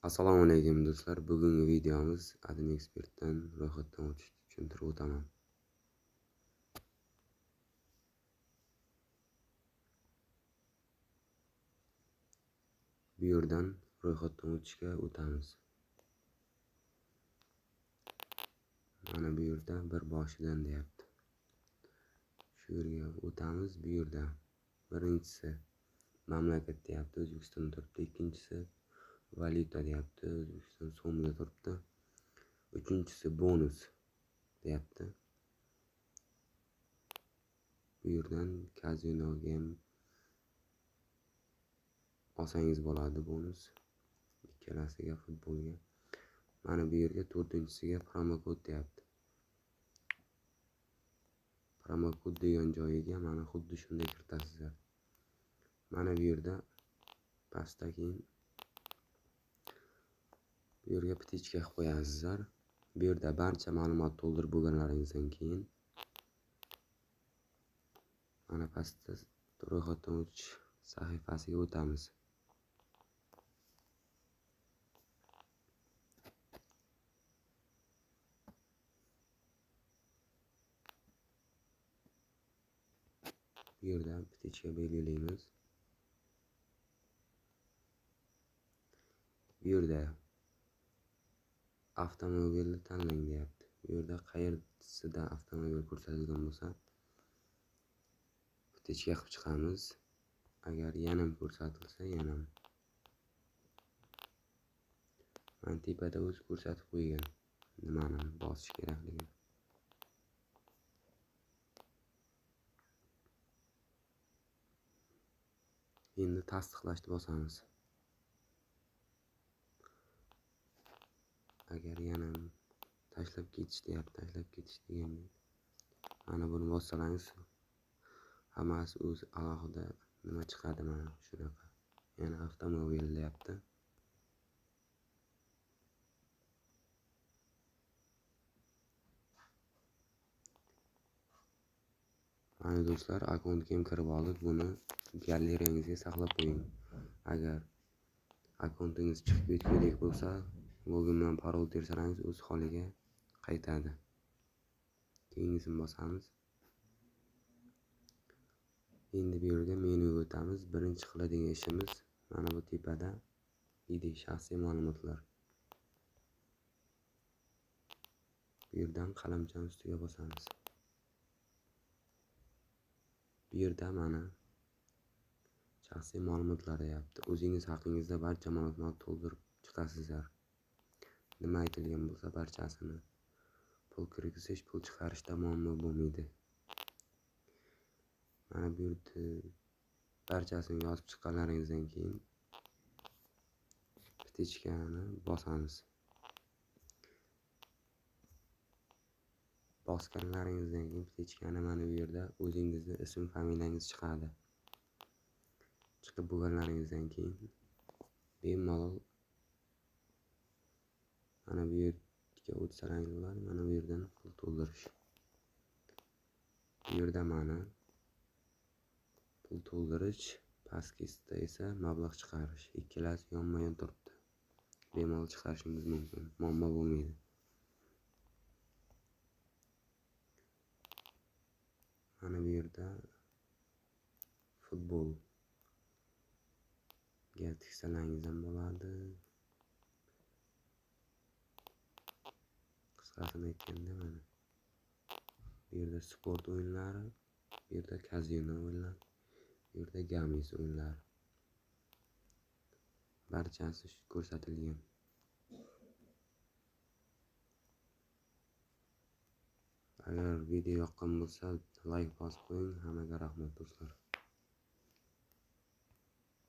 Assalomu alaykum do'stlar. Bugungi videomiz 1xBet'dan ro'yxatdan o'tishni tushuntirib o'taman. Bu yerdan ro'yxatdan o'tishga o'tamiz. Mana bu yerda bir boshidan deyapti. Shu yerga o'tamiz. Bu yerda birinchisi mamlakat deyapti, O'zbekistonda turibdi. Ikkinchisi valyuta deyapti, O'zbekiston so'mida turibdi. Uchinchisi bonus deyapti. Bu yerdan kazinoga ham olsangiz bo'ladi bonus. Ikkalasiga, futbolga. Mana bu yerga to'rtinchisiga promokod deyapti. Promokod degan joyiga mana xuddi shunday kiritasizlar. Mana bu yerda pastda keyin bu yerga птичка qilib qo'yasizlar. Bu yerda barcha ma'lumot to'ldirib bo'lganlaringizdan keyin mana pastda ro'yxatdan o'tish sahifasiga o'tamiz. Bu yerda птичка belgilaymiz. Bu yerda avtomobilni tanlang deyapti. Bu yerda qayersida avtomobil ko'rsatilgan bo'lsa, птичка qilib chiqamiz. Agar yana ko'rsatilsa, yana. Mana tepada o'zi ko'rsatib qo'ygan nimani bosish kerakligini. Endi tasdiqlashni bosamiz. Agar yana tashlab ketish deyapti, tashlab ketish deganda mana buni bossangiz hammasi o'zi alohida nima chiqadi, mana shunaqa. Yana avtomobil deyapti. Mana do'stlar, akkauntga ham kirib oldik. Buni galereyangizga saqlab qo'ying. Agar akkauntingiz chiqib ketgudek bo'lsa, login bilan parol tersangiz o'z holiga qaytadi. Keyingisini bosamiz. Endi bu yerga menyuga o'tamiz. Birinchi qiladigan ishimiz mana bu tepada ID shaxsiy ma'lumotlar. Bu yerdan qalamchani ustiga bosamiz. Bu yerda mana shaxsiy ma'lumotlar deyapti. O'zingiz haqingizda barcha ma'lumotlarni to'ldirib chiqasizlar. Nima aytilgan bo'lsa barchasini. Pul kirgizish, pul chiqarishda muammo bo'lmaydi. Mana bu yerda barchasini yozib chiqqanlaringizdan keyin птичкani bosamiz. Bosganlaringizdan keyin птичкani mana bu yerda o'zingizni ism familiyangiz chiqadi. Chiqib bo'lganlaringizdan keyin bemalol mana bu yerga o'tsangiz bo'ladi. Mana bu yerdan pul to'ldirish. Bu yerda mana pul to'ldirish, pastgisida esa mablag' chiqarish. Ikkalasi yonma-yon turibdi. Bemalol chiqarishingiz mumkin, muammo bo'lmaydi. Mana bu yerda futbolga tiksalangiz ham bo'ladi. Qisqasini aytganda mana bu yerda sport o'yinlari, bu yerda kazino o'yinlari, bu yerda games o'yinlari. Barchasi ko'rsatilgan. Agar video yoqqan bo'lsa, like bosib qo'ying. Hammaga rahmat do'stlar.